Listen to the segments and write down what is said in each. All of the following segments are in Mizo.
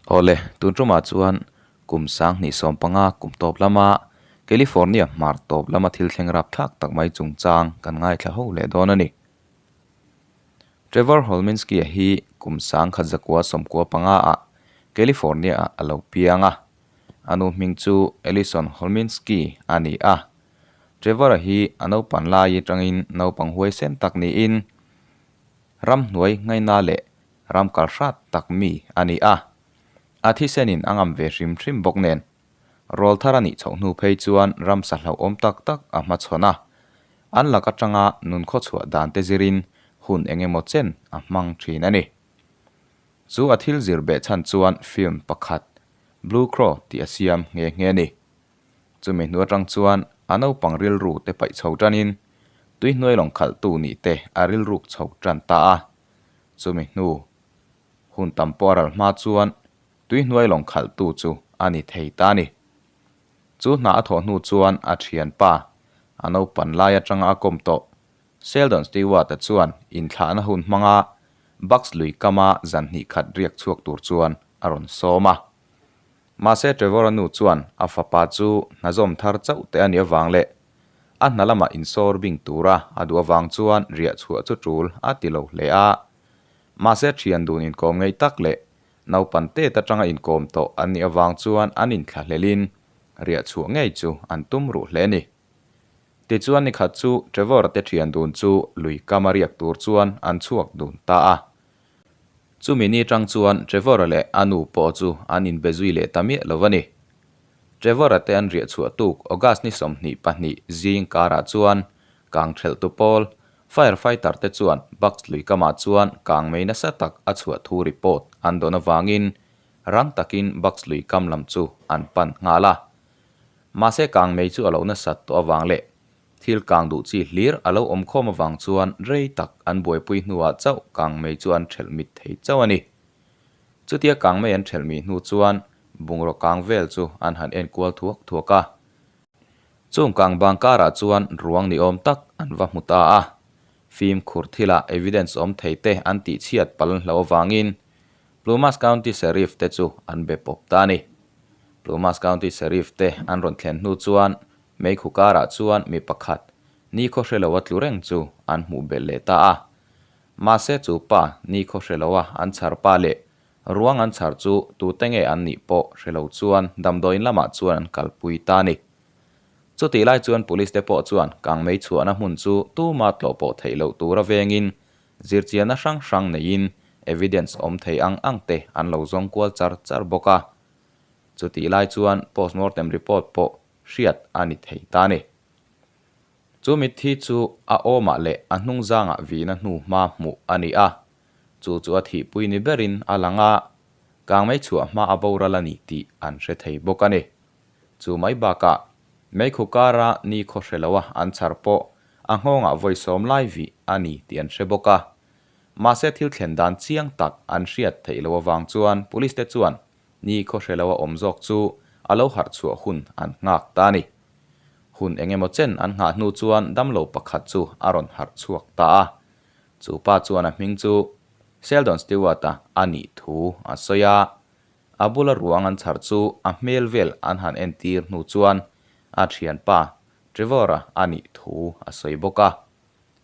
Awle, tun tumah chuan kum 2015 kum tawp lama California hmar tawp lama thil thleng rapthlak tak mai chungchang kan ngaithla ho leh dawn a ni. Trevor Holminski-a hi kum 1995 ah California-ah a lo piang a. A nu hming chu Alison Holminski a ni a. Trevor-a hi a naupan lai atangin naupang huaisen tak niin ramhnuai ngaina leh ram kal hrat tak mi a ni a. A thisenin a ngam ve hrim hrim bawk nen. Rawl thar a nih chhoh hnu phei chuan ramsa hlauhawm tak tak a hmachhawn a. An lak atanga nun khawchhuah dan te zirin hun eng emaw chen a hmang thin a ni. Chu a thil zir beh chhan chuan film pakhat Blue Crow tih a siam nghe nghe a ni. Chumi hnu atang chuan a naupang rilru te paih chho tanin tuihnuai lawng khalhtu nih te a rilruk chho tan ta a. Chumi hnu hun tam pawh a ral hma chuan Tuihnuai lawng khalhtu chu a ni thei ta a ni. Chu hna a thawh hnu chuan a thianpa, a naupan lai atanga a kawm tawh, Sheldon Stewart-a chuan inthlahna hun hmanga Bucks lui kama zan hnih khat riak chhuak tur chuan a rawn sawm a. Mahse Trevor-a nu chuan a fapa chu hna zawm thar chauh te a nih avang leh a hna lamah insawr bing tura a duh avang chuan riah chhuah chu tul a ti lo hle a. Mahse thian dun inkawm ngei tak leh Naupan tet atanga inkawm tawh an nih avang chuan an inthlahlelin riah chhuah ngei chu an tum ruh hle a ni. Tichuan nikhat chu Trevor-a te thian dun chu lui kama riak tur chuan an chhuak dun ta a. Chumi ni tang chuan Trevor-a leh a nu pawh chu an inbe zui leh ta miah lo a ni. Trevor-a te an riah chhuah tuk August ni 22 zing karah chuan kang thelhtu pawl Fire fighter te chuan Bucks lui kamah chuan kang mei nasa tak a chhuah thu report an dawn avangin rang takin Bucks lui kam lam chu an pan nghal a. Mahse kang mei chu a lo nasat tawh avang leh thil kang duh chi hlir a lo awm khawm avang chuan rei tak an buaipui hnuah chauh kang mei chu an thelh mit thei chauh a ni. Chutia kang mei an thelh mih hnu chuan bungraw kang vel chu an han enkual thuak thuak a. Chung kang bang karah chuan ruang ni awm tak an va hmu ta a, fimkhur thilah evidence awm thei te an tih chhiat pal hlo avangin Plumas County Sheriff te chu an be pawp ta a ni. Plumas County Sheriff te an rawn thlen hnu chuan meikhu karah chuan mi pakhat nikhaw hre loa tlu reng chu an hmuh belh leh ta a. Mahse chu pa nikhaw hre loa an chhar pa leh Ruang an chhar chu tute nge an nih pawh hre lo chuan damdawiin lamah chuan an kalpui ta a ni. Chutih lai chuan police te pawh chuan kangmei chhuahna hmun chu tuma tlawh pawh theih loh tura vengin zirchianna hrang hrang neiin evidence awm thei ang ang te an lo zawng kual char char bawk a. Chutih lai chuan postmortem report pawh hriat a ni thei ta a ni. Chu mitthi chu a awmah leh a hnungzangah vihna hnu hma hmuh a ni a, chu chu a thihpui ni berin a lang a, kangmei chhuah hma a boral a ni tih an hre thei bawk a ni. Chu mai bakah, meikhu kara ni khaw hre loa an chhar pawh a nghawngah vawi sawm lai vih a ni tih an hre bawk a. Mahse thil thlen dan chiang tak an hriat theih loh avang chuan police te chuan ni khaw hre loa awm zawk chu a lo harh chhuah hun an nghak ta a ni. Hun eng emaw chen an nghah hnu chuan damlo pakhat chu a rawn harh chhuak ta a. Chu pa chuan a hming chu Sheldon Stewart-a a nih thu a sawi a. A bula ruang an chhar chu a hmel vel an han entir hnu chuan a thianpa Trevor-a a nih thu a sawi bawk a.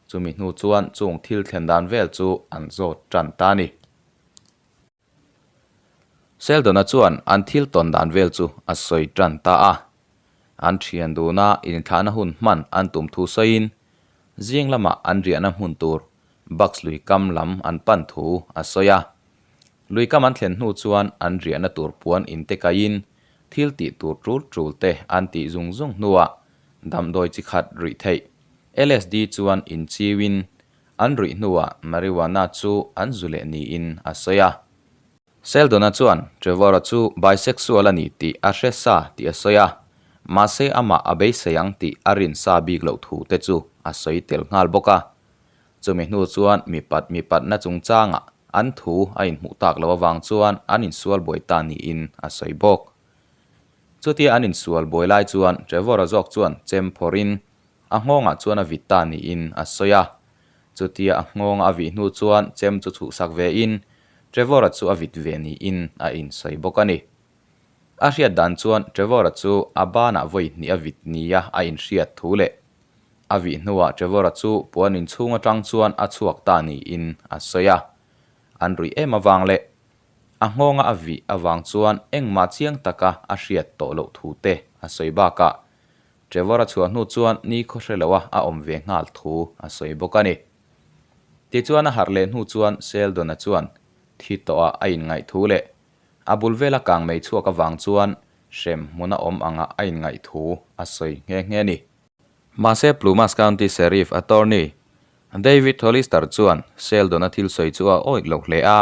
Chumi hnu chuan chung thil thlen dan vel chu an zawt tan ta a ni. Sheldon-a chuan an thil tawn dan vel chu a sawi tan ta a. An thian duna inthlahna hun hman an tum thu sawiin zing lamah an riahna hmun tur Bucks lui kam lam an pan thu a sawi a. Lui kam an thlen hnu chuan an riahna tur puan inte kaiin thil tih tur tul tul te an tih zung zung hnuah damdawi chi khat ruih theih LSD chuan inchiuin An ruih hnuah marijuana chu an zu leh niin a sawi a. Sheldon-a chuan Trevor-a chu bisexual a ni tih a hre sa tih a sawi a, mahse amah a beisei ang tih a rin sa bik loh thu te chu a sawi tel nghal bawk a. Chumi hnu chuan mipat mipatna chungchangah an thu a inhmuh tak loh avang chuan an insual buai ta niin a sawi bawk. Chutia an insual buai lai chuan Trevor-a zawk chuan chem phawrhin A nghawngah chuan a vit ta niin a sawi a. Chutia a nghawng a vih hnu chuan chem chu chhuhsak vein Trevor-a chu a vit ve niin a insawi bawk a ni. A hriat dan chuan Trevor-a chu a banah vawi hnih a vit nia a inhriat thu leh a vih hnuah Trevor-a chu puan inchhung atang chuan a chhuak ta niin a sawi a. An ruih em avang leh a nghawnga a vih avang chuan engmah chiang taka a hriat tawh loh thu te a sawi bakah Trevor-a chhuah hnu chuan ni khaw hre loa a awm ve nghal thu a sawi bawk a ni. Tichuan a harh leh hnu chuan Sheldon-a chuan thi tawhah a inngaih thu leh a bul vela kang mei chhuak avang chuan hrem hmun a awm anga a inngaih thu a sawi nghe nghe a ni. Mahse Plumas County Sheriff Attorney David Hollister chuan Sheldon-a thil sawi chu a awih lo hle a,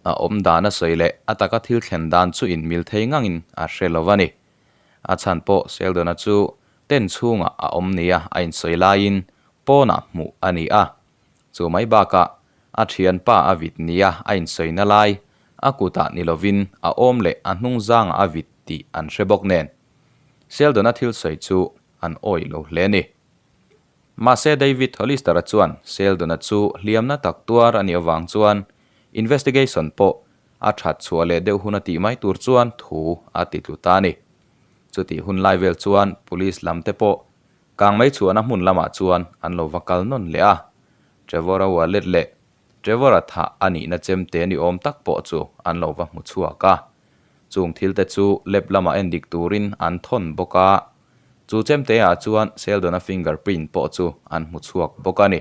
a awm dan a sawi leh a taka thil thlen dan chu inmil thei ngangin a hre lo a ni. A chhan pawh Sheldon-a chu tent chhungah a awm nia a insawi laiin pawnah hmuh a ni a. Chu mai bakah a thianpa a vit nia a insawina lai a kutah ni lovin a awm leh a hnung zangah a vit tih an hre bawk nen. Sheldon-a thil sawi chu an awih lo hle a ni. Mahse David Hollister-a chuan Sheldon-a chu hliamna tak tuar a nih avang chuan investigation pawh a that chhuah leh deuh hun a tih mai tur chuan thu a ti tlu ta a ni. Chutih hun lai vel chuan police lam te pawh kangmei chhuahna hmun lamah chuan an lo va kal nawn leh a. Trevor-a wallet leh Trevor-a thah a nihna chemte ni awm tak pawh chu an lo va hmu chhuak a. Chung thil te chu lab lamah en dik turin an thawn bawk a. Chu chemte ah chuan Sheldon-a fingerprint pawh chu an hmu chhuak bawk a ni.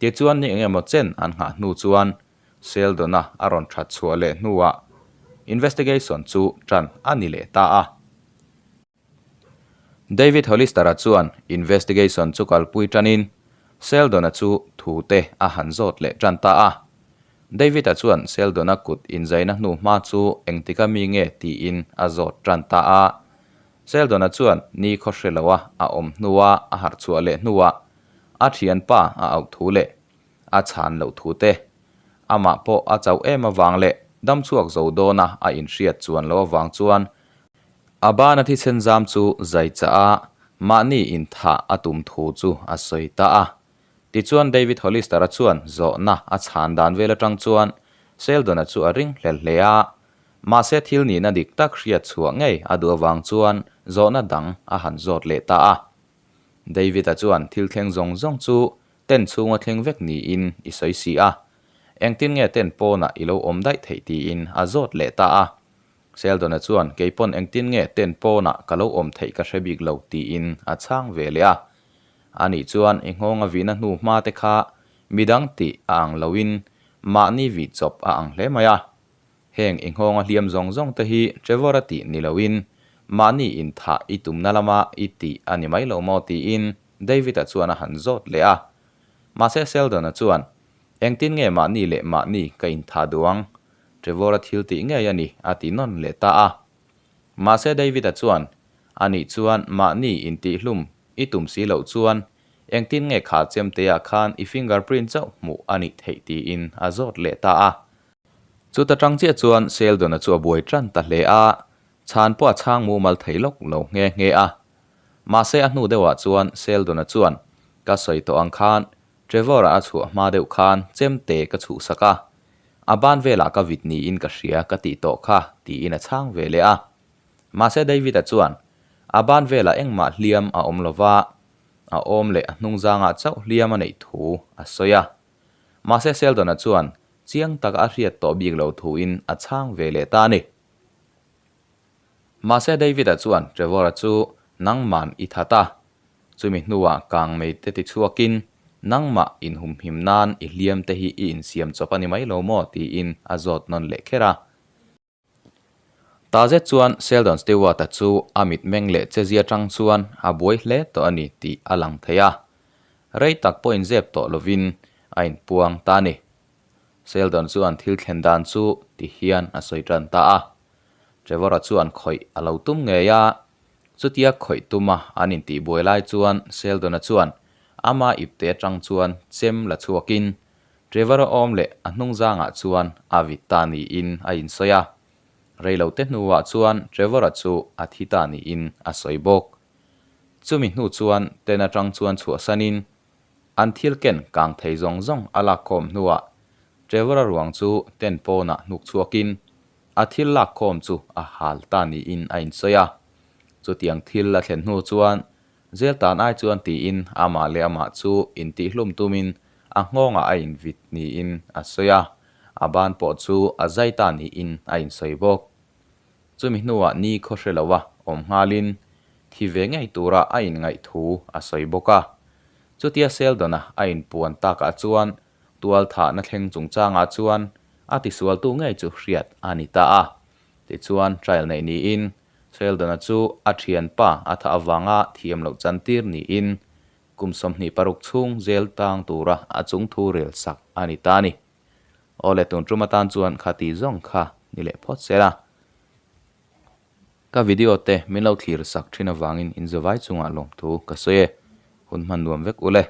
Tichuan ni engemaw chen an nghah hnu chuan Sheldon-a a rawn that chhuah leh hnuah investigation chu tan a ni leh ta a. David Hollister-a chuan investigation chu kalpui tanin Sheldon-a chu thu te a han zawt leh tan ta a. David-a chuan Sheldon-a kut inzaina hnu hma chu engtika mi nge tiin a zawt tan ta a. Sheldon-a chuan ni khaw hre loa a awm hnua a harh chhuah leh hnuah a thianpa a auh thu leh a chhan loh thu te, amah pawh a chauh em avang leh damchhuak zo dawna a inhriat chuan loh avang chuan a bana thisen zam chu zai chah a, mahni inthah a tum thu chu a sawi ta a. Tichuan David Hollister-a chuan zawhna a chhan dan vel atang chuan Sheldon-a chu a ring hlel hle a, mahse thil nihna dik tak hriat chhuah ngei a duh avang chuan zawhna dang a han zawt leh ta a. David-a chuan thil thleng zawng zawng chu Tent chhunga thleng vek niin i sawi si a, engtin nge tent pawnah i lo awm daih theih tiin a zawt leh ta a. Sheldon-a chuan kei pawn engtin nge tent pawnah ka lo awm theih ka hre bik lo tiin a chhang ve leh a. Anih chuan i nghawnga vihna hnu hma te kha midang tih a ang loin mahni vih chawp a ang hle mai a. Heng i nghawnga hliam zawng zawng te hi Trevor-a tih ni loin mahni inthah i tumna lama i tih a ni mai lo maw tiin David-a chuan a han zawt leh a. Mahse Sheldon-a chuan, Engtin nge mahni leh mahni ka inthah duh ang? Trevor-a thil tih ngei a ni, a ti nawn leh ta a. Mahse David-a chuan, Anih chuan mahni intihhlum i tum si loh chuan engtin nge kha chemteah khan i fingerprint chauh hmuh a nih theih tiin a zawt leh ta a. Chuta tang chiah chuan Sheldon-a chu a buai tan ta hle a, chhan pawh a chhang mumal thei lawk lo nghe nghe a. Mahse a hnu deuhah chuan Sheldon-a chuan, Ka sawi tawh ang khan, Trevor-a a chhuah hma deuh khan chemte ka chhuhsak a, a ban velah ka vit niin ka hria ka tih tawh kha, tiin a chhang ve leh a. Mahse David-a chuan, A ban velah engmah hliam a awm lo va, a awm leh a hnungzangah chauh hliam a neih thu a sawi a. Mahse Sheldon-a chuan chiang taka a hriat tawh bik lo thuin a chhang ve leh ta a ni. Mahse David-a chuan Trevor-a chu nangman i that a, chumi hnuah kangmei te ti chhuakin nangmah inhumhim nan i hliam te hi i insiam chawp a ni mai lo maw tiin a zawt nawn leh kher a. Ta zet chuan Sheldon Stewart-a chu a mitmeng leh chezia tang chuan a buai hle tawh a ni tih a lang thei a, rei tak pawh inzep tawh lovin a inpuang ta a ni. Sheldon chuan thil thlen dan chu ti hian a sawi tan ta a. Trevor-a chuan khawih a lo tum ngei a, chutia khawih tuma an intihbuai lai chuan Sheldon-a chuan ama ipte atang chuan chem la chhuakin Trevor-a awm leh a hnungzangah chuan a vit ta niin a insawi a. Reilote hnuah chuan Trevor-a chu a thi ta niin a sawi bawk. Chumi hnu chuan ten atang chuan chhuahsanin an thil ken kang thei zawng zawng a lakkhawm hnuah. Trevor-a ruang chu tent pawnah hnuk chhuakin a thil lak khawm chu a hal ta niin a insawi a. Chutiang thil a thlen hnu chuan Jail tan ai chuan tiin amah leh amah chu intihhlum tumin a nghawngah a invit niin a sawi a, a ban pawh chu a zai ta niin a insawi bawk. Chumi hnuah ni khaw hre loa awm nghalin thi ve ngei tura a inngaih thu a sawi bawk a. Chutia Sheldon-a a inpuan takah chuan tualthahna thleng chungchangah chuan a tisualtu ngei chu hriat a ni ta a. Tichuan trial neih niin Sheldon-a chu a thianpa a thah avanga thiam loh chantir niin kum 26 chhung jail tang tura a chungthu rel sak a ni ta a ni. Aw le tun tum atan chuan kha ti zawng kha ni leh phawt se la. Ka video te min lo thlir sak thin avangin in zavai chungah lawmthu ka sawi e. Hun hman nuam vek u le.